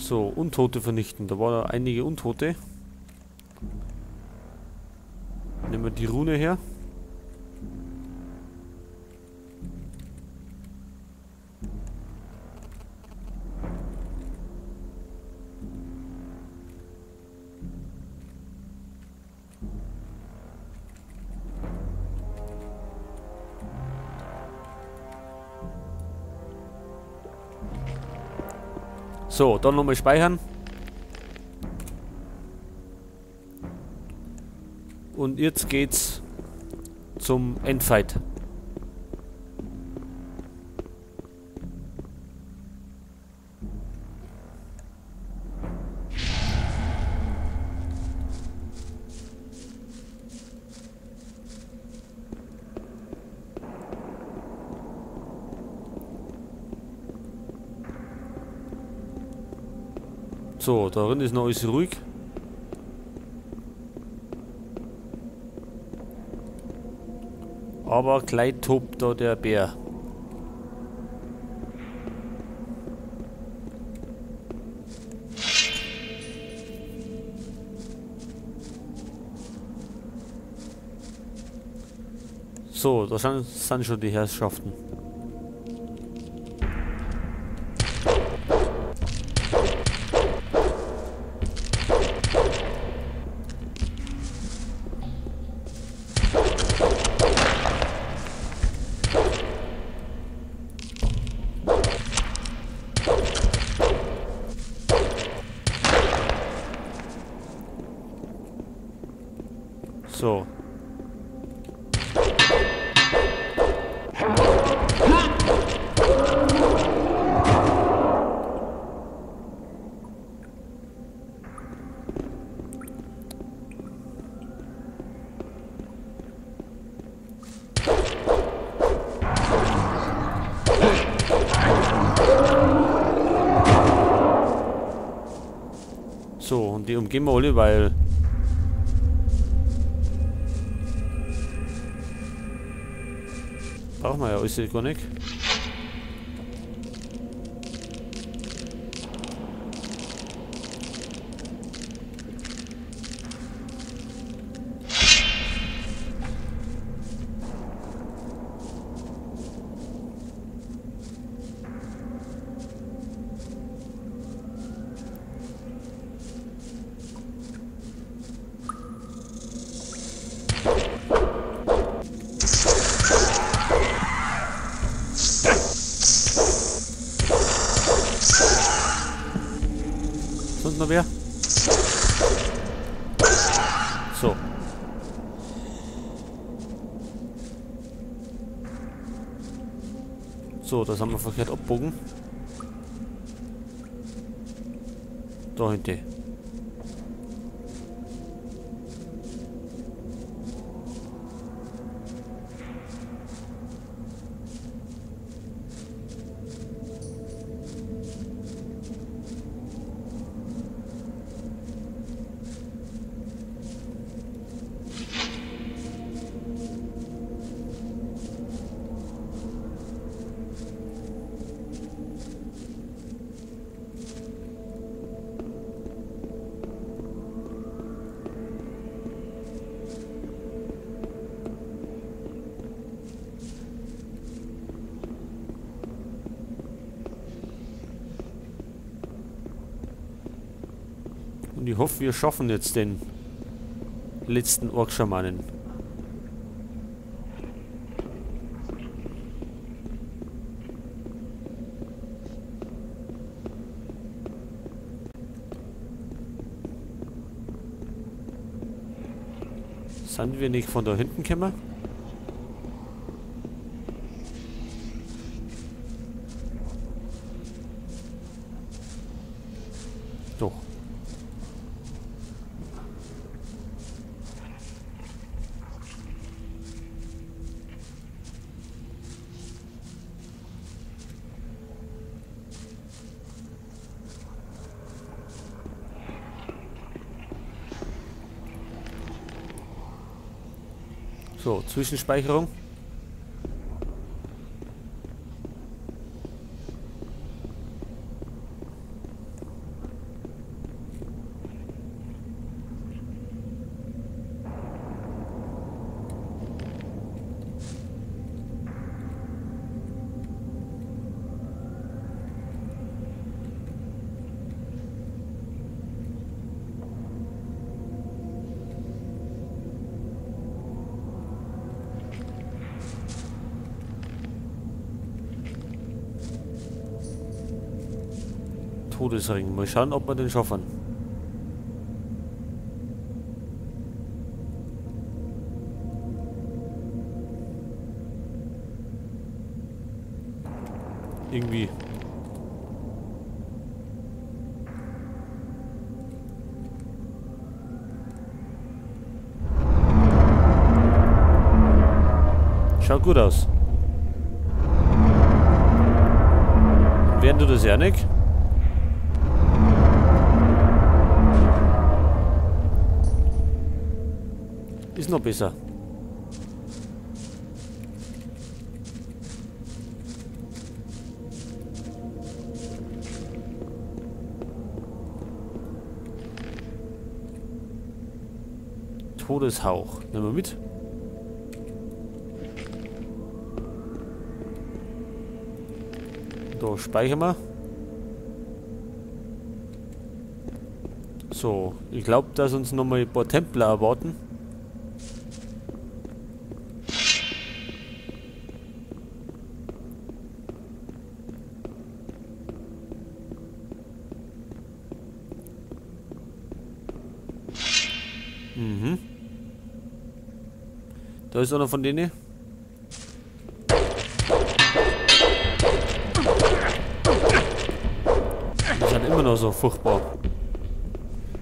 So, Untote vernichten. Da waren einige Untote. Nehmen wir die Rune her. So, dann nochmal speichern. Und jetzt geht's zum Endfight. So, darin ist noch alles ruhig. Aber gleich tobt da der Bär. So, da sind schon die Herrschaften. So. So, und die umgehen wir alle, weil brauchen wir ja alles gar nicht. Sonst noch wer? So. So, das haben wir verkehrt abbogen. Da hinten. Und ich hoffe, wir schaffen jetzt den letzten Orkschamanen. Sind wir nicht von da hinten gekommen? Doch. So, Zwischenspeicherung. Todesring. Mal schauen, ob wir den schaffen. Irgendwie. Schaut gut aus. Und während du das ja nicht? Ist noch besser. Todeshauch. Nehmen wir mit. Da speichern wir. So, ich glaube, dass uns nochmal ein paar Templer erwarten. Mhm. Da ist einer von denen. Die sind immer noch so furchtbar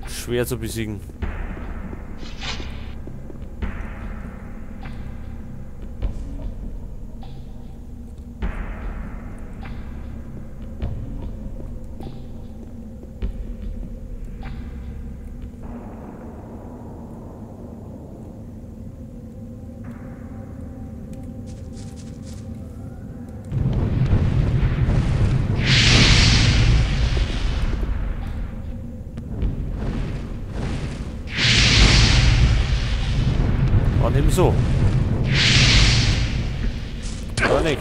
schwer zu besiegen. Eben so. Oder nicht?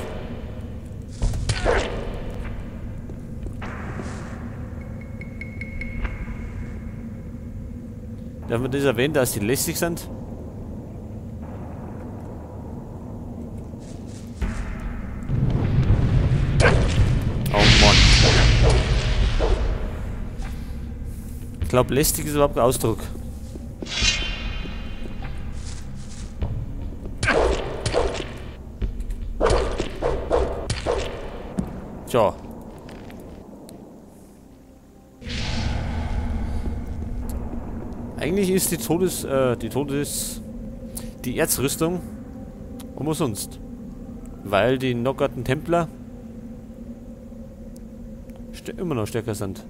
Darf man das erwähnen, dass sie lästig sind? Oh Mann. Ich glaube, lästig ist überhaupt kein Ausdruck. Tja. Eigentlich ist die die Erzrüstung umsonst. Weil die Nockerten Templer immer noch stärker sind.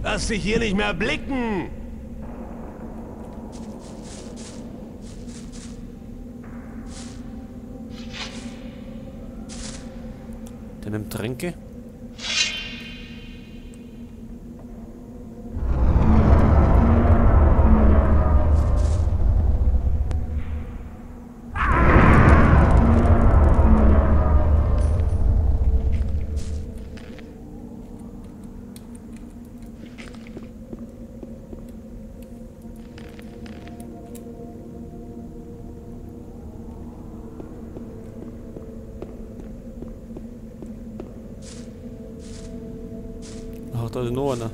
Lass dich hier nicht mehr blicken! Der nimmt Tränke. Ach, da ist noch einer.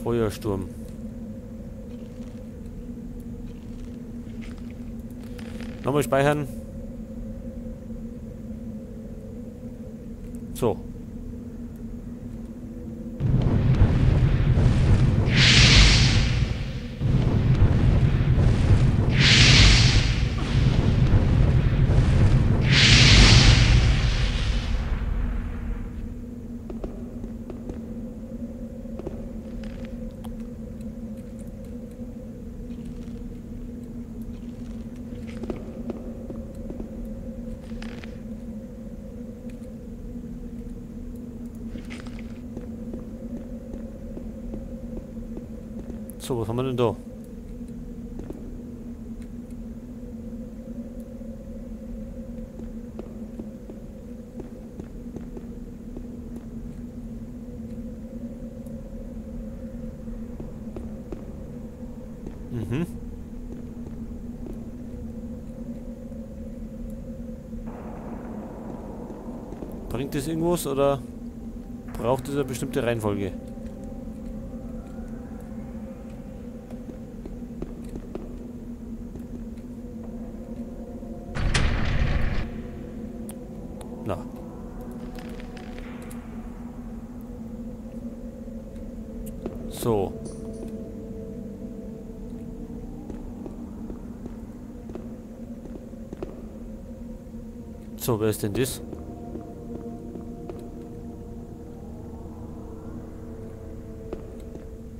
Feuersturm. Nochmal speichern. So. So, was haben wir denn da? Bringt das irgendwas oder braucht es eine bestimmte Reihenfolge? Na. So. So, wer ist denn das?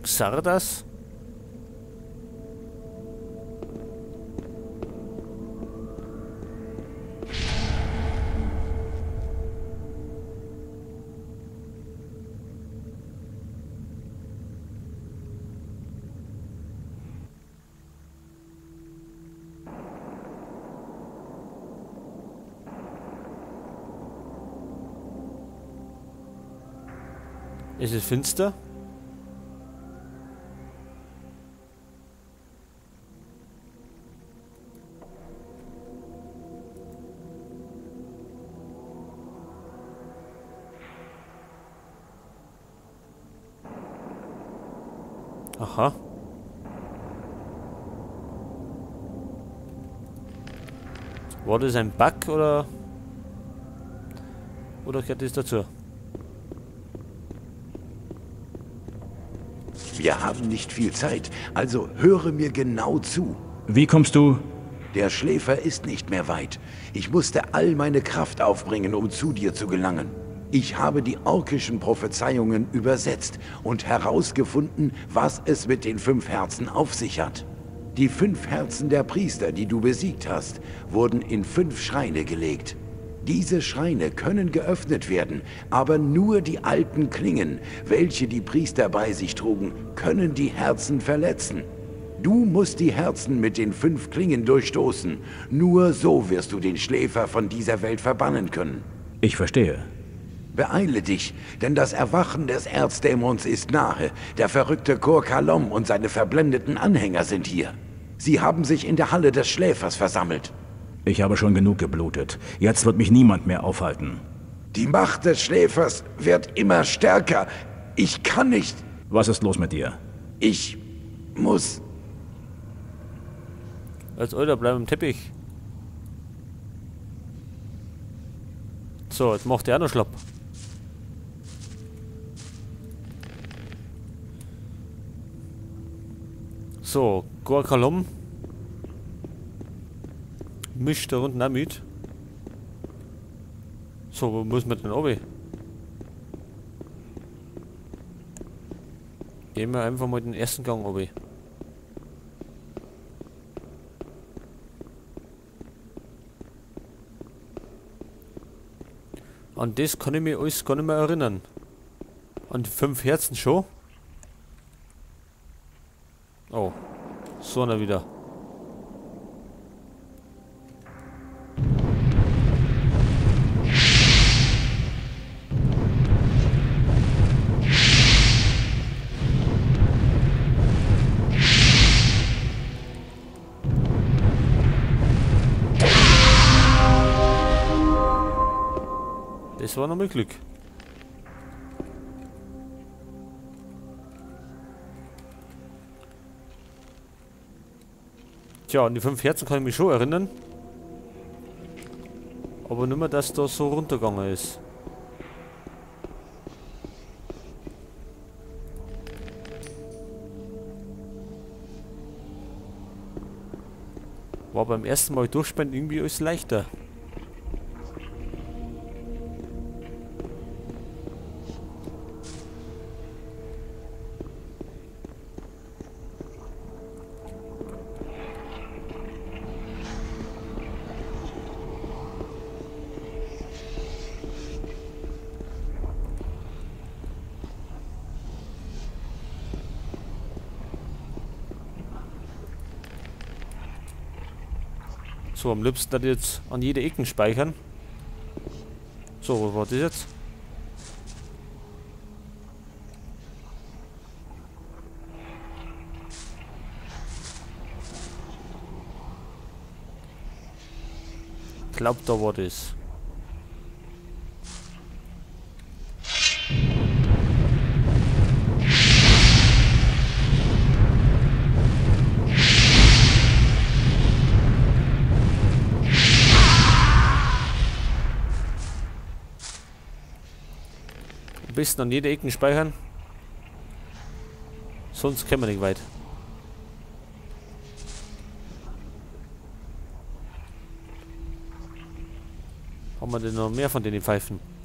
Xardas? Es ist finster. Aha. War das ein Bug oder gehört das dazu? Wir haben nicht viel Zeit, also höre mir genau zu. Wie kommst du? Der Schläfer ist nicht mehr weit. Ich musste all meine Kraft aufbringen, um zu dir zu gelangen. Ich habe die orkischen Prophezeiungen übersetzt und herausgefunden, was es mit den 5 Herzen auf sich hat. Die 5 Herzen der Priester, die du besiegt hast, wurden in 5 Schreine gelegt. Diese Schreine können geöffnet werden, aber nur die alten Klingen, welche die Priester bei sich trugen, können die Herzen verletzen. Du musst die Herzen mit den 5 Klingen durchstoßen. Nur so wirst du den Schläfer von dieser Welt verbannen können. Ich verstehe. Beeile dich, denn das Erwachen des Erzdämons ist nahe. Der verrückte Cor Kalom und seine verblendeten Anhänger sind hier. Sie haben sich in der Halle des Schläfers versammelt. Ich habe schon genug geblutet. Jetzt wird mich niemand mehr aufhalten. Die Macht des Schläfers wird immer stärker. Ich kann nicht... Was ist los mit dir? Ich muss... Als Alter, bleib im Teppich. So, jetzt macht der auch noch schlapp. So, Cor Kalom mischt da unten auch mit. So, wo muss man denn runter? Gehen wir einfach mal den ersten Gang runter. An das kann ich mich alles gar nicht mehr erinnern. An die 5 Herzen schon. Oh, so einer wieder. Das war nochmal Glück. Tja, an die 5 Herzen kann ich mich schon erinnern. Aber nicht mehr, dass das so runtergegangen ist. War beim ersten Mal durchspielen irgendwie alles leichter. So, am liebsten das jetzt an jede Ecken speichern. So, was war das jetzt? Ich glaub, da war das. Am besten an jeder Ecke speichern. Sonst kommen wir nicht weit. Haben wir denn noch mehr von den Pfeifen?